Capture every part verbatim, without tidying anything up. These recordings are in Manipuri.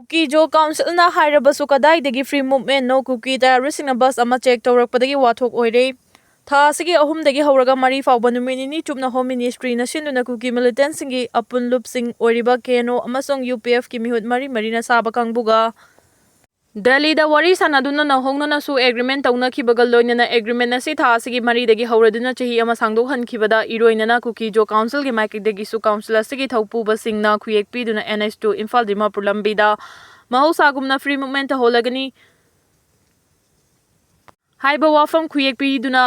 ꯀꯨꯀꯤ ꯖꯣ ꯀꯥꯎꯟꯁꯤꯜꯅ ꯍꯥꯏꯔꯕꯁꯨ ꯀꯗꯥꯏꯗꯒꯤ free movementꯅꯣ? ꯀꯨꯀꯤ terroristꯁꯤꯡꯅ bus ꯑꯃ check ꯇꯧꯔꯛꯄꯗꯒꯤ ꯋꯥꯊꯣꯛ ꯑꯣꯏꯔꯦ꯫ ꯊꯥ ꯑꯁꯤꯒꯤ ꯑꯍꯨꯝꯗꯒꯤ ꯍꯧꯔꯒ ꯃꯔꯤ ꯐꯥꯎꯕ ꯅꯨꯃꯤꯠ ꯅꯤꯅꯤ ꯆꯨꯞꯅ Home Ministryꯅ ꯁꯤꯟꯗꯨꯅ ꯀꯨꯀꯤ militantꯁꯤꯡꯒꯤ ꯑꯄꯨꯟ ꯂꯨꯞꯁꯤꯡ ꯑꯣꯏꯔꯤꯕ KNO ꯑꯃꯁꯨꯡ UPFꯀꯤ ꯃꯤꯍꯨꯠ ꯃꯔꯤ ꯃꯔꯤꯅ ꯁꯥꯕ ꯀꯥꯡꯕꯨꯒ ꯗꯦꯜꯂꯤꯗ ꯋꯥꯔꯤ ꯁꯥꯟꯅꯗꯨꯅ ꯅꯧꯍꯧꯅꯅꯁꯨ agreement ꯇꯧꯅꯈꯤꯕꯒ ꯂꯣꯏꯅꯅ agreement ꯑꯁꯤ ꯊꯥ ꯑꯁꯤꯒꯤ ꯃꯔꯤꯗꯒꯤ ꯍꯧꯔꯗꯨꯅ ꯆꯍꯤ ꯑꯃ ꯁꯥꯡꯗꯣꯛꯍꯟꯈꯤꯕꯗ ꯏꯔꯣꯏꯅꯅ ꯀꯨꯀꯤ ꯖꯣ ꯀꯥꯎꯟꯁꯤꯜꯒꯤ ꯃꯥꯏꯀꯩꯗꯒꯤꯁꯨ ꯀꯥꯎꯟꯁꯤꯜ ꯑꯁꯤꯒꯤ ꯊꯧꯄꯨꯕꯁꯤꯡꯅ ꯈꯨꯌꯦꯛ ꯄꯤꯗꯨꯅ NH two ꯏꯝꯐꯥꯜ ꯗꯤꯃꯥꯄꯨꯔ ꯂꯝꯕꯤꯗ ꯃꯍꯧꯁꯥꯒꯨꯝꯅ free movement ꯇꯧꯍꯜꯂꯒꯅꯤ ꯍꯥꯏꯕ ꯋꯥꯐꯝ ꯈꯨꯌꯦꯛ ꯄꯤꯗꯨꯅ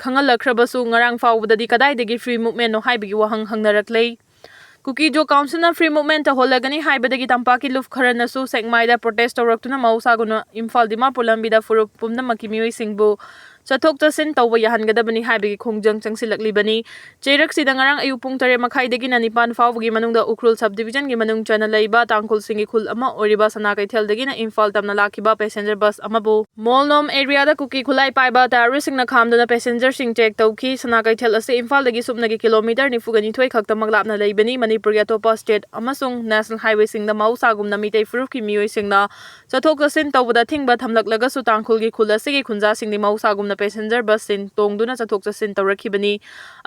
ꯈꯪꯍꯜꯂꯛꯈ꯭ꯔꯕꯁꯨ ꯉꯔꯥꯡ ꯐꯥꯎꯕꯗꯗꯤ ꯀꯗꯥꯏꯗꯒꯤ free movementꯅꯣ ꯍꯥꯏꯕꯒꯤ ꯋꯥꯍꯪ ꯍꯪꯅꯔꯛꯂꯦ꯫ ꯀꯨꯀꯤ ꯖꯣ ꯀꯥꯎꯟꯁꯤꯜꯅ free movement ꯇꯧꯍꯜꯂꯒꯅꯤ ꯍꯥꯏꯕꯗꯒꯤ ꯇꯝꯄꯥꯛꯀꯤ ꯂꯨꯞ ꯈꯔꯅꯁꯨ ꯁꯦꯛꯃꯥꯏꯗ protest ꯇꯧꯔꯛꯇꯨꯅ ꯃꯍꯧꯁꯥꯒꯨꯝꯅ ꯏꯝꯐꯥꯜ ꯗꯤꯃꯥꯄꯨꯔ ꯂꯝꯕꯤꯗ ꯐꯨꯔꯨꯞ ꯄꯨꯝꯅꯃꯛꯀꯤ ꯃꯤꯑꯣꯏꯁꯤꯡꯕꯨ ꯆꯠꯊꯣꯛ ꯆꯠꯁꯤꯟ ꯇꯧꯕ ꯌꯥꯍꯟꯒꯗꯕꯅꯤ ꯍꯥꯏꯕꯒꯤ ꯈꯣꯡꯖꯪ ꯆꯪꯁꯤꯜꯂꯛꯂꯤꯕꯅꯤ꯫ ꯆꯩꯔꯛꯁꯤꯗ ꯉꯔꯥꯡ ꯑꯌꯨꯛ ꯄꯨꯡ ꯇꯔꯦꯠ ꯃꯈꯥꯏꯗꯒꯤꯅ ꯅꯤꯄꯥꯟ ꯐꯥꯎꯕꯒꯤ ꯃꯅꯨꯡꯗ ꯎꯈ꯭ꯔꯨꯜ sub divisionꯒꯤ ꯃꯅꯨꯡ ꯆꯟꯅ ꯂꯩꯕ ꯇꯥꯡꯈꯨꯜꯁꯤꯡꯒꯤ ꯈꯨꯜ ꯑꯃ ꯑꯣꯏꯔꯤꯕ ꯁꯅꯥ ꯀꯩꯊꯦꯜꯗꯒꯤꯅ ꯏꯝꯐꯥꯜ ꯇꯝꯅ ꯂꯥꯛꯈꯤꯕ passenger bus ꯑꯃꯕꯨ ꯃꯣꯜꯅꯣꯝ areaꯗ ꯀꯨꯀꯤ ꯈꯨꯠꯂꯥꯏ ꯄꯥꯏꯕ terroristꯁꯤꯡꯅ ꯈꯥꯝꯗꯨꯅ passengerꯁꯤꯡ check ꯇꯧꯈꯤ꯫ ꯁꯅꯥ ꯀꯩꯊꯦꯜ ꯑꯁꯤ ꯏꯝꯐꯥꯜꯗꯒꯤ ꯁꯨꯞꯅꯒꯤ kilometre ꯅꯤꯐꯨꯒ ꯅꯤꯊꯣꯏ ꯈꯛꯇꯃꯛ ꯂꯥꯞꯅ ꯂꯩꯕꯅꯤ꯫ ꯃꯅꯤꯄꯨꯔꯒꯤ ꯑꯇꯣꯞꯄ state ꯑꯃꯁꯨꯡ national highwayꯁꯤꯡꯗ ꯃꯍꯧꯁꯥꯒꯨꯝꯅ ꯃꯤꯇꯩ ꯐꯨꯔꯨꯞꯀꯤ ꯃꯤꯑꯣꯏꯁꯤꯡꯅ ꯆꯠꯊꯣꯛ ꯆꯠꯁꯤꯟ ꯇꯧꯕꯗ ꯑꯊꯤꯡꯕ ꯊꯝꯂꯛꯂꯒꯁꯨ ꯇꯥꯡꯈꯨꯜꯒꯤ ꯈꯨꯜ ꯑꯁꯤꯒꯤ ꯈꯨꯟꯖꯥꯁꯤꯡꯗꯤ ꯃꯍꯧꯁꯥꯒꯨꯝꯅ passenger busꯁꯤꯡ ꯇꯣꯡꯗꯨꯅ ꯆꯠꯊꯣꯛ ꯆꯠꯁꯤꯟ ꯇꯧꯔꯛꯈꯤꯕꯅꯤ꯫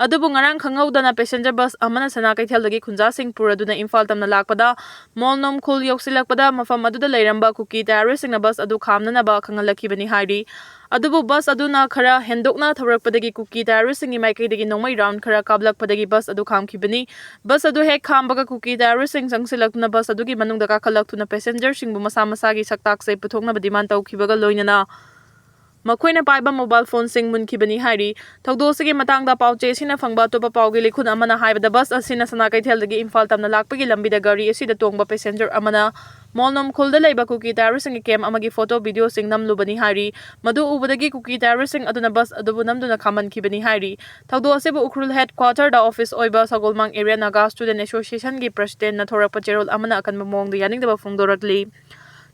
ꯑꯗꯨꯕꯨ ꯉꯔꯥꯡ ꯈꯪꯍꯧꯗꯅ passenger bus ꯑꯃꯅ ꯁꯅꯥ ꯀꯩꯊꯦꯜꯗꯒꯤ ꯈꯨꯟꯖꯥꯁꯤꯡ ꯄꯨꯔꯗꯨꯅ ꯏꯝꯐꯥꯜ ꯇꯝꯅ ꯂꯥꯛꯄꯗ ꯃꯣꯜꯅꯣꯝ ꯈꯨꯜ ꯌꯧꯁꯤꯜꯂꯛꯄꯗ ꯃꯐꯝ ꯑꯗꯨꯗ ꯂꯩꯔꯝꯕ ꯀꯨꯀꯤ terroristꯁꯤꯡꯅ bus ꯑꯗꯨ ꯈꯥꯝꯅꯅꯕ ꯈꯪꯍꯜꯂꯛꯈꯤꯕꯅꯤ ꯍꯥꯏꯔꯤ꯫ ꯑꯗꯨꯕꯨ bus ꯑꯗꯨꯅ ꯈꯔ ꯍꯦꯟꯗꯣꯛꯅ ꯊꯧꯔꯛꯄꯗꯒꯤ ꯀꯨꯀꯤ terroristꯁꯤꯡꯒꯤ ꯃꯥꯏꯀꯩꯗꯒꯤ ꯅꯣꯡꯃꯩ round ꯈꯔ ꯀꯥꯞꯂꯛꯄꯗꯒꯤ bus ꯑꯗꯨ ꯈꯥꯝꯈꯤꯕꯅꯤ꯫ Bus ꯑꯗꯨ ꯍꯦꯛ ꯈꯥꯝꯕꯒ ꯀꯨꯀꯤ terroristꯁꯤꯡ ꯆꯪꯁꯤꯜꯂꯛꯇꯨꯅ bus ꯑꯗꯨꯒꯤ ꯃꯅꯨꯡꯗ ꯀꯥꯈꯠꯂꯛꯇꯨꯅ passengerꯁꯤꯡꯕꯨ ꯃꯁꯥ ꯃꯁꯥꯒꯤ ꯁꯛꯇꯥꯛꯁꯦ ꯄꯨꯊꯣꯛꯅꯕ demand ꯇꯧꯈꯤꯕꯒ ꯂꯣꯏꯅꯅ ꯃꯈꯣꯏꯅ ꯄꯥꯏꯕ mobile phoneꯁꯤꯡ ꯃꯨꯟꯈꯤꯕꯅꯤ ꯍꯥꯏꯔꯤ꯫ ꯊꯧꯗꯣꯛ ꯑꯁꯤꯒꯤ ꯃꯇꯥꯡꯗ ꯄꯥꯎꯆꯦ ꯑꯁꯤꯅ ꯐꯪꯕ ꯑꯇꯣꯞꯄ ꯄꯥꯎꯒꯤ ꯂꯤꯈꯨꯟ ꯑꯃꯅ ꯍꯥꯏꯕꯗ, bus ꯑꯁꯤꯅ ꯁꯅꯥ ꯀꯩꯊꯦꯜꯗꯒꯤ ꯏꯝꯐꯥꯜ ꯇꯝꯅ ꯂꯥꯛꯄꯒꯤ ꯂꯝꯕꯤꯗ ꯒꯥꯔꯤ ꯑꯁꯤꯗ ꯇꯣꯡꯕ passenger ꯑꯃꯅ ꯃꯣꯜꯅꯣꯝ ꯈꯨꯜꯗ ꯂꯩꯕ ꯀꯨꯀꯤ terroristꯁꯤꯡꯒꯤ camp ꯑꯃꯒꯤ photo videoꯁꯤꯡ ꯅꯝꯂꯨꯕꯅꯤ ꯍꯥꯏꯔꯤ꯫ ꯃꯗꯨ ꯎꯕꯗꯒꯤ ꯀꯨꯀꯤ terroristꯁꯤꯡ ꯑꯗꯨꯅ bus ꯑꯗꯨꯕꯨ ꯅꯝꯗꯨꯅ ꯈꯥꯝꯍꯟꯈꯤꯕꯅꯤ ꯍꯥꯏꯔꯤ꯫ ꯊꯧꯗꯣꯛ ꯑꯁꯤꯕꯨ ꯎꯈ꯭ꯔꯨꯜ headquarterꯗ office ꯑꯣꯏꯕ ꯁꯒꯣꯜꯃꯥꯡ Area Naga Student Associationꯒꯤ presidentꯅ ꯊꯣꯔꯛꯄ ꯆꯦꯔꯣꯜ ꯑꯃꯅ ꯑꯀꯟꯕ ꯃꯑꯣꯡꯗ ꯌꯥꯅꯤꯡꯗꯕ ꯐꯣꯡꯗꯣꯔꯛꯂꯤ꯫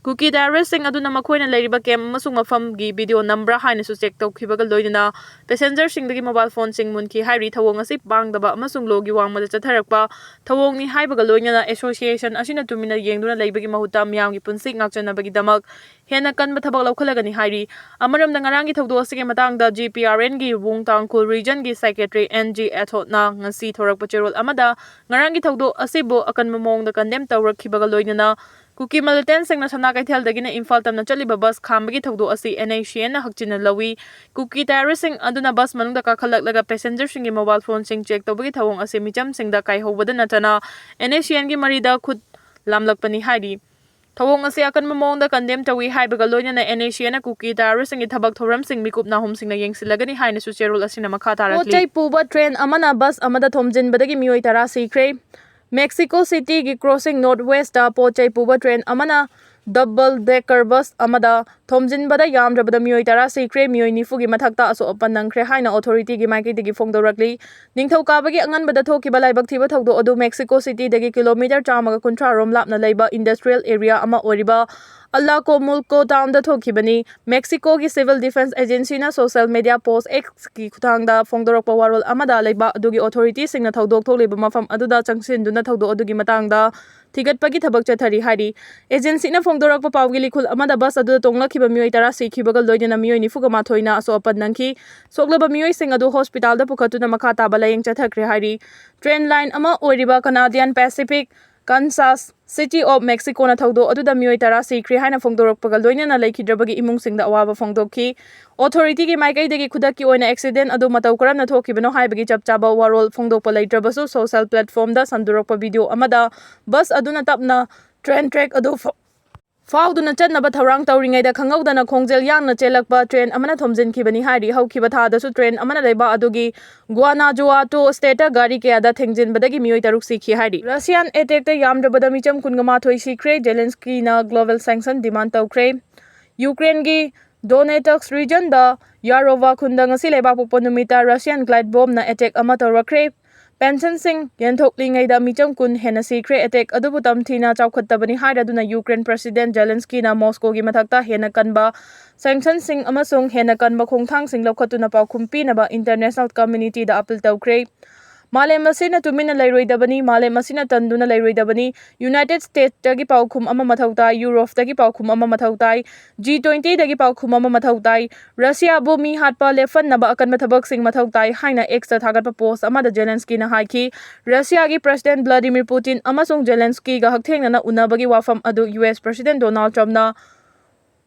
ꯀꯨꯀꯤ ꯇꯦꯔꯣꯔꯤꯁꯁꯤꯡ ꯑꯗꯨꯅ ꯃꯈꯣꯏꯅ ꯂꯩꯔꯤꯕ ꯀꯦꯝꯞ ꯑꯃꯁꯨꯡ ꯃꯐꯝꯒꯤ ꯚꯤꯗꯤꯑꯣ ꯅꯝꯕ꯭ꯔꯥ ꯍꯥꯏꯅꯁꯨ ꯆꯦꯛ ꯇꯧꯈꯤꯕꯒ ꯂꯣꯏꯅꯅ ꯄꯦꯁꯦꯟꯖꯔꯁꯤꯡꯗꯒꯤ ꯃꯣꯕꯥꯏꯜ ꯐꯣꯟꯁꯤꯡ ꯃꯨꯟꯈꯤ ꯍꯥꯏꯔꯤ꯫ ꯊꯧꯑꯣꯡ ꯑꯁꯤ ꯄꯥꯡꯗꯕ ꯑꯃꯁꯨꯡ ꯂꯣꯒꯤ ꯋꯥꯡꯃꯗ ꯆꯠꯊꯔꯛꯄ ꯊꯧꯑꯣꯡꯅꯤ ꯍꯥꯏꯕꯒ ꯂꯣꯏꯅꯅ ꯑꯦꯁꯣꯁꯤꯌꯦꯁꯟ ꯑꯁꯤꯅ ꯇꯨꯃꯤꯟꯅ ꯌꯦꯡꯗꯨꯅ ꯂꯩꯕꯒꯤ ꯃꯍꯨꯠꯇ ꯃꯤꯌꯥꯝꯒꯤ ꯄꯨꯟꯁꯤ ꯉꯥꯛꯆꯅꯕꯒꯤꯗꯃꯛ ꯍꯦꯟꯅ ꯀꯟꯕ ꯊꯕꯛ ꯂꯧꯈꯠꯂꯒꯅꯤ ꯍꯥꯏꯔꯤ꯫ ꯑꯃꯔꯣꯝꯗ ꯉꯔꯥꯡꯒꯤ ꯊꯧꯗꯣꯛ ꯑꯁꯤꯒꯤ ꯃꯇꯥꯡꯗ ꯖꯤ ꯄꯤ ꯑꯥꯔ ꯑꯦꯟꯒꯤ ꯋꯨꯡ ꯇꯥꯡꯈꯨꯜ ꯔꯤꯖꯟꯒꯤ ꯁꯦꯀ꯭ꯔꯦꯇꯔꯤ ꯑꯦꯟ ꯖꯤ ꯑꯦꯊꯣꯠꯅ ꯉꯁꯤ ꯊꯣꯔꯛꯄ ꯆꯦꯔꯣꯜ ꯑꯃꯗ ꯉꯔꯥꯡꯒꯤ ꯊꯧꯗꯣꯛ ꯑꯁꯤꯕꯨ ꯑꯀꯟꯕ ꯃꯑꯣꯡꯗ ꯀꯟꯗꯦꯝ ꯇꯧꯔꯛꯈꯤꯕꯒ ꯂꯣꯏꯅꯅ ꯀꯨꯀꯤ ꯃꯤꯂꯤꯇꯦꯟꯁꯤꯡꯅ ꯁꯅꯥ ꯀꯩꯊꯦꯜꯗꯒꯤꯅ ꯏꯝꯐꯥꯜ ꯇꯝꯅ ꯆꯠꯂꯤꯕ ꯕꯁ ꯈꯥꯝꯕꯒꯤ ꯊꯧꯗꯣꯛ ꯑꯁꯤ ꯑꯦꯟ ꯑꯦꯁ ꯁꯤ ꯑꯦꯟꯅ ꯍꯛꯆꯤꯟꯅ ꯂꯧꯏ꯫ ꯀꯨꯀꯤ ꯇꯦꯔꯣꯔꯤꯁꯁꯤꯡ ꯑꯗꯨꯅ ꯕꯁ ꯃꯅꯨꯡꯗ ꯀꯥꯈꯠꯂꯛꯂꯒ ꯄꯦꯁꯦꯟꯖꯔꯁꯤꯡꯒꯤ ꯃꯣꯕꯥꯏꯜ ꯐꯣꯟꯁꯤꯡ ꯆꯦꯛ ꯇꯧꯕꯒꯤ ꯊꯧꯑꯣꯡ ꯑꯁꯤ ꯃꯤꯆꯝꯁꯤꯡꯗ ꯀꯥꯏꯍꯧꯕꯗ ꯅꯠꯇꯅ ꯑꯦꯟ ꯑꯦꯁ ꯁꯤ ꯑꯦꯟꯒꯤ ꯃꯔꯤꯗ ꯈꯨꯠ ꯂꯥꯝꯂꯛꯄꯅꯤ ꯍꯥꯏꯔꯤ꯫ ꯊꯧꯑꯣꯡ ꯑꯁꯤ ꯑꯀꯟꯕ ꯃꯑꯣꯡꯗ ꯀꯟꯗꯦꯝ ꯇꯧꯏ ꯍꯥꯏꯕꯒ ꯂꯣꯏꯅꯅ ꯑꯦꯟ ꯑꯦꯁ ꯁꯤ ꯑꯦꯟꯅ ꯀꯨꯀꯤ ꯇꯦꯔꯣꯔꯤꯁꯁꯤꯡꯒꯤ ꯊꯕꯛ ꯊꯧꯔꯝꯁꯤꯡ ꯃꯤꯀꯨꯞ ꯅꯥꯍꯨꯝꯁꯤꯡꯅ ꯌꯦꯡꯁꯤꯜꯂꯒꯅꯤ ꯍꯥꯏꯅꯁꯨ ꯆꯦꯔꯣꯜ ꯑꯁꯤꯅ ꯃꯈꯥ ꯄꯣꯠ ꯇꯥꯔꯛꯂꯤ꯫ ꯆꯩ ꯄꯨꯕ ꯇ꯭ꯔꯦꯟ ꯑꯃꯅ ꯕꯁ ꯑꯃꯗ ꯊꯣꯝꯖꯤꯟꯕꯗꯒꯤ ꯃꯤꯑꯣꯏ ꯇꯔꯥ ꯁꯤꯈ꯭ꯔꯦ꯫ ꯃꯦꯛꯁꯤꯀꯣ ꯁꯤꯇꯤꯒꯤ ꯀ꯭ꯔꯣꯁꯤꯡ ꯅꯣꯔꯠ ꯋꯦꯁꯇ ꯄꯣꯠ ꯆꯩ ꯄꯨꯕ ꯇ꯭ꯔꯦꯟ ꯑꯃꯅ ꯗꯕꯜ ꯗꯦꯀꯔ ꯕꯁ ꯑꯃꯗ ꯊꯣꯝꯖꯤꯟꯕꯗ ꯌꯥꯝꯗ꯭ꯔꯕꯗ ꯃꯤꯑꯣꯏ ꯇꯔꯥ ꯁꯤꯈ꯭ꯔꯦ, ꯃꯤꯑꯣꯏ ꯅꯤꯐꯨꯒꯤ ꯃꯊꯛꯇ ꯑꯁꯣꯛ ꯑꯄꯟ ꯅꯪꯈ꯭ꯔꯦ ꯍꯥꯏꯅ ꯑꯣꯊꯣꯔꯤꯇꯤꯒꯤ ꯃꯥꯏꯀꯩꯗꯒꯤ ꯐꯣꯡꯗꯣꯔꯛꯂꯤ꯫ ꯅꯤꯡꯊꯧꯀꯥꯕꯒꯤ ꯑꯉꯟꯕꯗ ꯊꯣꯛꯈꯤꯕ ꯂꯥꯏꯕꯛ ꯊꯤꯕ ꯊꯧꯗꯣꯛ ꯑꯗꯨ ꯃꯦꯛꯁꯤꯀꯣ ꯁꯤꯇꯤꯗꯒꯤ ꯀꯤꯂꯣꯃꯤꯇꯔ ꯆꯥꯝꯃꯒ ꯀꯨꯟꯊ꯭ꯔꯥ ꯔꯣꯝ ꯂꯥꯞꯅ ꯂꯩꯕ ꯏꯟꯗꯁꯇ꯭ꯔꯤꯌꯦꯜ ꯑꯦꯔꯤꯌꯥ ꯑꯃ ꯑꯣꯏꯔꯤꯕ ꯑꯂꯥꯀꯣꯃꯨꯜꯀꯣ ꯇꯥꯎꯟꯗ ꯊꯣꯛꯈꯤꯕꯅꯤ꯫ ꯃꯦꯛꯁꯤꯀꯣꯒꯤ ꯁꯤꯚꯤꯜ ꯗꯤꯐꯦꯟꯁ ꯑꯦꯖꯦꯟꯁꯤꯅ ꯁꯣꯁꯤꯌꯦꯜ ꯃꯤꯗꯤꯌꯥ ꯄꯣꯁ ꯑꯦꯛꯁꯀꯤ ꯈꯨꯠꯊꯥꯡꯗ ꯐꯣꯡꯗꯣꯔꯛꯄ ꯋꯥꯔꯣꯜ ꯑꯃꯗ ꯂꯩꯕꯥꯛ ꯑꯗꯨꯒꯤ ꯑꯣꯊꯣꯔꯤꯇꯤꯁꯤꯡꯅ ꯊꯧꯗꯣꯛ ꯊꯣꯛꯂꯤꯕ ꯃꯐꯝ ꯑꯗꯨꯗ ꯆꯪꯁꯤꯟꯗꯨꯅ ꯊꯧꯗꯣꯛ ꯑꯗꯨꯒꯤ ꯃꯇꯥꯡꯗ ꯊꯤꯒꯠꯄꯒꯤ ꯊꯕꯛ ꯆꯠꯊꯔꯤ ꯍꯥꯏꯔꯤ꯫ ꯑꯦꯖꯦꯟꯁꯤꯅ ꯐꯣꯡꯗꯣꯔꯛꯄ ꯄꯥꯎꯒꯤ ꯂꯤꯈꯨꯜ ꯑꯃꯗ ꯕꯁ ꯑꯗꯨꯗ ꯇꯣꯡꯂꯛꯈꯤꯕ ꯃꯤꯑꯣꯏ ꯇꯔꯥ ꯁꯤꯈꯤꯕꯒ ꯂꯣꯏꯅꯅ ꯃꯤꯑꯣꯏ ꯅꯤꯐꯨꯒ ꯃꯥꯊꯣꯏꯅ ꯑꯁꯣꯛ ꯑꯄꯟ ꯅꯪꯈꯤ꯫ ꯁꯣꯛꯂꯕ ꯃꯤꯑꯣꯏꯁꯤꯡ ꯑꯗꯨ ꯍꯣꯁꯄꯤꯇꯥꯜꯗ ꯄꯨꯈꯠꯇꯨꯅ ꯃꯈꯥ ꯇꯥꯕ ꯂꯥꯌꯦꯡ ꯆꯠꯊꯈ꯭ꯔꯦ ꯍꯥꯏꯔꯤ꯫ ꯇ꯭ꯔꯦꯟ ꯂꯥꯏꯟ ꯑꯃ ꯑꯣꯏꯔꯤꯕ ꯀꯅꯥꯗꯤꯌꯥꯟ ꯄꯦꯁꯤꯐꯤꯛ ꯀꯟꯁꯥꯁ ꯁꯤꯇꯤ ꯑꯣꯐ ꯃꯦꯛꯁꯤꯀꯣꯅ ꯊꯧꯗꯣꯛ ꯑꯗꯨꯗ ꯃꯤꯑꯣꯏ ꯇꯔꯥ ꯁꯤꯈ꯭ꯔꯦ ꯍꯥꯏꯅ ꯐꯣꯡꯗꯣꯔꯛꯄꯒ ꯂꯣꯏꯅꯅ ꯂꯩꯈꯤꯗ꯭ꯔꯕꯒꯤ ꯏꯃꯨꯡꯁꯤꯡꯗ ꯑꯋꯥꯕ ꯐꯣꯡꯗꯣꯛꯈꯤ꯫ ꯑꯣꯊꯣꯔꯤꯇꯤꯒꯤ ꯃꯥꯏꯀꯩꯗꯒꯤ ꯈꯨꯗꯛꯀꯤ ꯑꯣꯏꯅ ꯑꯦꯛꯁꯤꯗꯦꯟ ꯑꯗꯨ ꯃꯇꯧ ꯀꯔꯝꯅ ꯊꯣꯛꯈꯤꯕꯅꯣ ꯍꯥꯏꯕꯒꯤ ꯆꯞ ꯆꯥꯕ ꯋꯥꯔꯣꯜ ꯐꯣꯡꯗꯣꯛꯄ ꯂꯩꯇ꯭ꯔꯕꯁꯨ, ꯁꯣꯁꯤꯌꯦꯜ ꯄ꯭ꯂꯦꯠꯐꯣꯝꯗ ꯁꯟꯗꯣꯔꯛꯄ ꯚꯤꯗꯤꯑꯣ ꯑꯃꯗ ꯕꯁ ꯑꯗꯨꯅ ꯇꯞꯅ ꯇ꯭ꯔꯦꯟ ꯇ꯭ꯔꯦꯛ ꯑꯗꯨ ꯐ-, ꯐꯥꯎꯗꯨꯅ ꯆꯠꯅꯕ ꯊꯧꯔꯥꯡ ꯇꯧꯔꯤꯉꯩꯗ ꯈꯪꯍꯧꯗꯅ ꯈꯣꯡꯖꯦꯜ ꯌꯥꯡꯅ ꯆꯦꯜꯂꯛꯄ ꯇ꯭ꯔꯦꯟ ꯑꯃꯅ ꯊꯣꯝꯖꯤꯟꯈꯤꯕꯅꯤ ꯍꯥꯏꯔꯤ꯫ ꯍꯧꯈꯤꯕ ꯊꯥꯗꯁꯨ ꯇ꯭ꯔꯦꯟ ꯑꯃꯅ ꯂꯩꯕꯥꯛ ꯑꯗꯨꯒꯤ ꯒꯨꯋꯥꯅꯥꯖꯨꯑꯥꯇꯣ ꯁ꯭ꯇꯦꯠꯇ ꯒꯥꯔꯤ ꯀꯌꯥꯗ ꯊꯦꯡꯖꯤꯟꯕꯗꯒꯤ ꯃꯤꯑꯣꯏ ꯇꯔꯨꯛ ꯁꯤꯈꯤ ꯍꯥꯏꯔꯤ꯫ ꯔꯁꯤꯌꯥꯟ ꯑꯦꯇꯦꯛꯇ ꯌꯥꯝꯗ꯭ꯔꯕꯗ ꯃꯤꯆꯝ ꯀꯨꯟꯒ ꯃꯥꯊꯣꯏ ꯁꯤꯈ꯭ꯔꯦ꯫ ꯖꯦꯂꯦꯟꯁꯀꯤꯅ ꯒ꯭ꯂꯣꯕꯦꯜ ꯁꯦꯡꯁꯟ ꯗꯤꯃꯥꯟ ꯇꯧꯈ꯭ꯔꯦ꯫ ꯌꯨꯀ꯭ꯔꯦꯟꯒꯤ ꯗꯣꯅꯦꯇꯛꯁ ꯔꯤꯖꯟꯗ ꯌꯥꯔꯣꯚꯥ ꯈꯨꯟꯗ ꯉꯁꯤ ꯂꯩꯕꯥꯛꯄꯣꯛꯄ ꯅꯨꯃꯤꯠꯇ ꯔꯁꯤꯌꯥꯟ ꯒ꯭ꯂꯥꯏꯠ ꯕꯣꯝꯅ ꯑꯦꯇꯦꯛ ꯑꯃ ꯇꯧꯔꯛꯈ꯭ꯔꯦ꯫ ꯄꯦꯟꯁꯟꯁꯤꯡ ꯌꯦꯟꯊꯣꯛꯂꯤꯉꯩꯗ ꯃꯤꯆꯝ ꯀꯨꯟ ꯍꯦꯟꯅ ꯁꯤꯈ꯭ꯔꯦ꯫ ꯑꯦꯇꯦꯛ ꯑꯗꯨꯕꯨ ꯇꯝꯊꯤꯅ ꯆꯥꯎꯈꯠꯇꯕꯅꯤ ꯍꯥꯏꯔꯗꯨꯅ ꯌꯨꯀ꯭ꯔꯦꯟ ꯄ꯭ꯔꯁꯤꯗꯦꯟ ꯖꯦꯂꯦꯟꯁꯀꯤꯅ ꯃꯣꯁꯀꯣꯒꯤ ꯃꯊꯛꯇ ꯍꯦꯟꯅ ꯀꯟꯕ ꯁꯦꯡꯁꯟꯁꯤꯡ ꯑꯃꯁꯨꯡ ꯍꯦꯟꯅ ꯀꯟꯕ ꯈꯣꯡꯊꯥꯡꯁꯤꯡ ꯂꯧꯈꯠꯇꯨꯅ ꯄꯥꯎꯈꯨꯝ ꯄꯤꯅꯕ ꯏꯟꯇꯔꯅꯦꯁꯅꯦꯜ ꯀꯝꯃ꯭ꯌꯨꯅꯤꯇꯤꯗ ꯑꯄꯤꯜ ꯇꯧꯈ꯭ꯔꯦ꯫ ꯃꯥꯂꯦꯝ ꯑꯁꯤꯅ ꯇꯨꯃꯤꯟꯅ ꯂꯩꯔꯣꯏꯗꯕꯅꯤ, ꯃꯥꯂꯦꯝ ꯑꯁꯤꯅ ꯇꯟꯗꯨꯅ ꯂꯩꯔꯣꯏꯗꯕꯅꯤ꯫ ꯌꯨꯅꯥꯏꯇꯦꯗ ꯁ꯭ꯇꯦꯠꯁꯇꯒꯤ ꯄꯥꯎꯈꯨꯝ ꯑꯃ ꯃꯊꯧ ꯇꯥꯏ, ꯌꯨꯔꯣꯞꯇꯒꯤ ꯄꯥꯎꯈꯨꯝ ꯑꯃ ꯃꯊꯧ ꯇꯥꯏ, ꯖꯤ ꯇ꯭ꯋꯦꯟꯇꯤꯗꯒꯤ ꯄꯥꯎꯈꯨꯝ ꯑꯃ ꯃꯊꯧ ꯇꯥꯏ꯫ ꯔꯁꯤꯌꯥꯕꯨ ꯃꯤ ꯍꯥꯠꯄ ꯂꯦꯞꯍꯟꯅꯕ ꯑꯀꯟꯕ ꯊꯕꯛꯁꯤꯡ ꯃꯊꯧ ꯇꯥꯏ ꯍꯥꯏꯅ ꯑꯦꯛꯁꯇ ꯊꯥꯒꯠꯄ ꯄꯣꯁ ꯑꯃꯗ ꯖꯦꯂꯦꯟꯁꯀꯤꯅ ꯍꯥꯏꯈꯤ꯫ ꯔꯁꯤꯌꯥꯒꯤ ꯄ꯭ꯔꯁꯤꯗꯦꯟ ꯚ꯭ꯂꯥꯗꯤꯃꯤꯔ ꯄꯨꯇꯤꯟ ꯑꯃꯁꯨꯡ ꯖꯦꯂꯦꯟꯁꯀꯤꯒ ꯍꯛꯊꯦꯡꯅꯅ ꯎꯅꯕꯒꯤ ꯋꯥꯐꯝ ꯑꯗꯨ ꯌꯨ ꯑꯦꯁ ꯄ꯭ꯔꯁꯤꯗꯦꯟ ꯗꯣꯅꯥꯜꯗ ꯇ꯭ꯔꯝꯞꯅ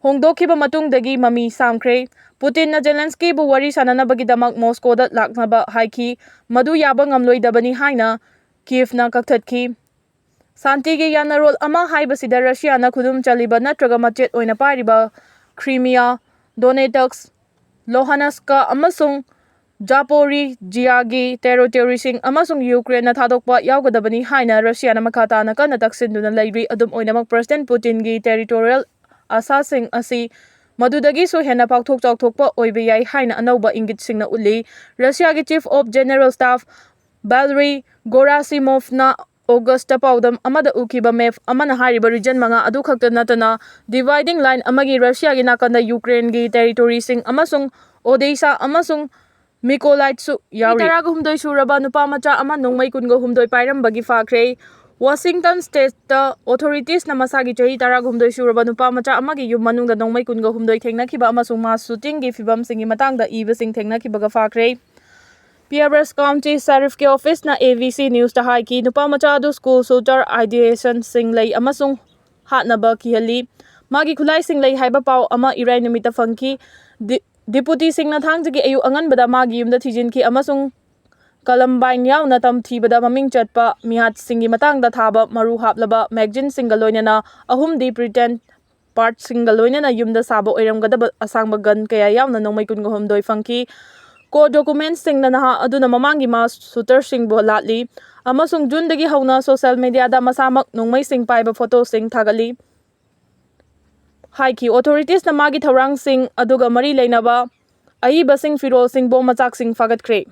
ꯍꯣꯡꯗꯣꯛꯈꯤꯕ ꯃꯇꯨꯡꯗꯒꯤ ꯃꯃꯤ ꯁꯥꯝꯈ꯭ꯔꯦ꯫ ꯄꯨꯇꯤꯟꯅ ꯖꯦꯂꯦꯟꯁꯀꯤꯕꯨ ꯋꯥꯔꯤ ꯁꯥꯅꯅꯕꯒꯤꯗꯃꯛ ꯃꯣꯁꯀꯣꯗ ꯂꯥꯛꯅꯕ ꯍꯥꯏꯈꯤ, ꯃꯗꯨ ꯌꯥꯕ ꯉꯝꯂꯣꯏꯗꯕꯅꯤ ꯍꯥꯏꯅ ꯀꯤꯌꯦꯚꯅ ꯀꯛꯊꯠꯈꯤ꯫ ꯁꯥꯟꯇꯤꯒꯤ ꯌꯥꯅꯔꯣꯜ ꯑꯃ ꯍꯥꯏꯕꯁꯤꯗ ꯔꯁꯤꯌꯥꯅ ꯈꯨꯗꯨꯝ ꯆꯜꯂꯤꯕ ꯅꯠꯇ꯭ꯔꯒ ꯃꯆꯦꯠ ꯑꯣꯏꯅ ꯄꯥꯏꯔꯤꯕ ꯀ꯭ꯔꯤꯃꯤꯌꯥ, ꯗꯣꯅꯦꯇꯛꯁ, ꯂꯣꯍꯥꯅꯁꯀ ꯑꯃꯁꯨꯡ ꯖꯥꯄꯣꯔꯤꯖꯤꯌꯥꯒꯤ ꯇꯦꯔꯤꯇꯣꯔꯤꯁꯤꯡ ꯑꯃꯁꯨꯡ ꯌꯨꯀ꯭ꯔꯦꯟꯅ ꯊꯥꯗꯣꯛꯄ ꯌꯥꯎꯒꯗꯕꯅꯤ ꯍꯥꯏꯅ ꯔꯁꯤꯌꯥꯅ ꯃꯈꯥ ꯇꯥꯅ ꯀꯟꯅ ꯇꯛꯁꯤꯟꯗꯨꯅ ꯂꯩꯔꯤ꯫ ꯑꯗꯨꯝ ꯑꯣꯏꯅꯃꯛ, ꯄ꯭ꯔꯁꯤꯗꯦꯟ ꯄꯨꯇꯤꯟꯒꯤ ꯇꯦꯔꯤꯇꯣꯔꯤꯌꯦꯜ ꯑꯥꯁꯥꯁꯤꯡ ꯑꯁꯤ ꯃꯗꯨꯗꯒꯤꯁꯨ ꯍꯦꯟꯅ ꯄꯥꯛꯊꯣꯛ ꯆꯥꯎꯊꯣꯛꯄ ꯑꯣꯏꯕ ꯌꯥꯏ ꯍꯥꯏꯅ ꯑꯅꯧꯕ ꯏꯪꯒꯤꯠꯁꯤꯡꯅ ꯎꯠꯂꯤ꯫ ꯔꯁꯤꯌꯥꯒꯤ chief of general staff Valery ꯒꯣꯔꯥꯁꯤꯃꯣꯐꯅ ꯑꯣꯒꯁꯇ ꯄꯥꯎꯗꯝ ꯑꯃꯗ ꯎꯈꯤꯕ ꯃꯦꯞ ꯑꯃꯅ ꯍꯥꯏꯔꯤꯕ ꯔꯤꯖꯟ ꯃꯉꯥ ꯑꯗꯨ ꯈꯛꯇ ꯅꯠꯇꯅ, ꯗꯤꯚꯥꯏꯗꯤꯡ ꯂꯥꯏꯟ ꯑꯃꯒꯤ ꯔꯁꯤꯌꯥꯒꯤ ꯅꯥꯀꯟꯗ ꯌꯨꯀ꯭ꯔꯦꯟꯒꯤ ꯇꯦꯔꯤꯇꯣꯔꯤꯁꯤꯡ ꯑꯃꯁꯨꯡ ꯑꯣꯗꯦꯁꯥ ꯑꯃꯁꯨꯡ ꯃꯤꯀꯣꯂꯥꯏꯠꯁꯨ ꯌꯥꯎꯔꯤ꯫ ꯆꯍꯤ ꯇꯔꯥꯒ ꯍꯨꯝꯗꯣꯏ ꯁꯨꯔꯕ ꯅꯨꯄꯥ ꯃꯆꯥ ꯑꯃ ꯅꯣꯡꯃꯩ ꯀꯨꯟꯒ ꯍꯨꯝꯗꯣꯏ ꯄꯥꯏꯔꯝꯕꯒꯤ ꯐꯥꯈ꯭ꯔꯦ꯫ ꯋꯥꯁꯤꯡꯇꯟ ꯁ꯭ꯇꯦꯠꯇ ꯑꯣꯊꯣꯔꯤꯇꯤꯁꯅ ꯃꯁꯥꯒꯤ ꯆꯍꯤ ꯇꯔꯥꯒ ꯍꯨꯝꯗꯣꯏ ꯁꯨꯔꯕ ꯅꯨꯄꯥ ꯃꯆꯥ ꯑꯃꯒꯤ ꯌꯨꯝ ꯃꯅꯨꯡꯗ ꯅꯣꯡꯃꯩ ꯀꯨꯟꯒ ꯍꯨꯝꯗꯣꯏ ꯊꯦꯡꯅꯈꯤꯕ ꯑꯃꯁꯨꯡ ꯃꯥꯁ ꯁꯨꯇꯤꯡꯒꯤ ꯐꯤꯚꯝꯁꯤꯡꯒꯤ ꯃꯇꯥꯡꯗ ꯏꯕꯁꯤꯡ ꯊꯦꯡꯅꯈꯤꯕꯒ ꯐꯥꯈ꯭ꯔꯦ꯫ ꯄꯤꯌꯥꯕ꯭ꯔꯁ ꯀꯥꯎꯟꯇꯤ ꯁꯦꯔꯤꯐꯀꯤ ꯑꯣꯐꯤꯁꯅ ꯑꯦ ꯕꯤ ꯁꯤ ꯅ꯭ꯌꯨꯁꯇ ꯍꯥꯏꯈꯤ, ꯅꯨꯄꯥ ꯃꯆꯥ ꯑꯗꯨ ꯁ꯭ꯀꯨꯜ ꯁꯨꯇꯔ ꯑꯥꯏꯗꯤꯌꯦꯁꯟꯁꯤꯡ ꯂꯩ ꯑꯃꯁꯨꯡ ꯍꯥꯠꯅꯕ ꯀꯤꯍꯜꯂꯤ꯫ ꯃꯥꯒꯤ ꯈꯨꯠꯂꯥꯏꯁꯤꯡ ꯂꯩ ꯍꯥꯏꯕ ꯄꯥꯎ ꯑꯃ ꯏꯔꯥꯏ ꯅꯨꯃꯤꯠꯇ ꯐꯪꯈꯤ꯫ ꯗꯤ-, ꯗꯤꯄꯨꯇꯤꯁꯤꯡꯅ ꯊꯥꯡꯖꯒꯤ ꯑꯌꯨꯛ ꯑꯉꯟꯕꯗ ꯃꯥꯒꯤ ꯌꯨꯝꯗ ꯊꯤꯖꯤꯟꯈꯤ ꯑꯃꯁꯨꯡ ꯀꯂꯝꯕꯥꯏꯟ ꯌꯥꯎꯅ ꯇꯝꯊꯤꯕꯗ ꯃꯃꯤꯡ ꯆꯠꯄ ꯃꯤꯍꯥꯠꯁꯤꯡꯒꯤ ꯃꯇꯥꯡꯗ ꯊꯥꯕ ꯃꯔꯨ ꯍꯥꯞꯂꯕ ꯃꯦꯒꯖꯤꯟꯁꯤꯡꯒ ꯂꯣꯏꯅꯅ ꯑꯍꯨꯝꯗꯤ ꯄ꯭ꯔꯤꯇꯦꯟ ꯄꯥꯔꯠꯁꯤꯡꯒ ꯂꯣꯏꯅꯅ ꯌꯨꯝꯗ ꯁꯥꯕ ꯑꯣꯏꯔꯝꯒꯗꯕ ꯑꯁꯥꯡꯕ ꯒꯟ ꯀꯌꯥ ꯌꯥꯎꯅ ꯅꯣꯡꯃꯩ ꯀꯨꯟꯒ ꯍꯨꯝꯗꯣꯏ ꯐꯪꯈꯤ꯫ ꯀꯣꯔꯠ ꯗꯣꯀꯨꯃꯦꯟꯠꯁꯤꯡꯅ ꯅꯍꯥ ꯑꯗꯨꯅ ꯃꯃꯥꯡꯒꯤ ꯃꯥꯁ ꯁꯨꯇꯔꯁꯤꯡꯕꯨ ꯂꯥꯠꯂꯤ ꯑꯃꯁꯨꯡ ꯖꯨꯟꯗꯒꯤ ꯍꯧꯅ ꯁꯣꯁꯤꯌꯦꯜ ꯃꯤꯗꯤꯌꯥꯗ ꯃꯁꯥꯃꯛ ꯅꯣꯡꯃꯩꯁꯤꯡ ꯄꯥꯏꯕ ꯐꯣꯇꯣꯁꯤꯡ ꯊꯥꯒꯠꯂꯤ ꯍꯥꯏꯈꯤ꯫ ꯑꯣꯊꯣꯔꯤꯇꯤꯁꯅ ꯃꯥꯒꯤ ꯊꯧꯔꯥꯡꯁꯤꯡ ꯑꯗꯨꯒ ꯃꯔꯤ ꯂꯩꯅꯕ ꯑꯏꯕꯁꯤꯡ, ꯐꯤꯔꯣꯜꯁꯤꯡ, ꯕꯣꯝ ꯃꯆꯥꯛꯁꯤꯡ ꯐꯥꯒꯠꯈ꯭ꯔꯦ꯫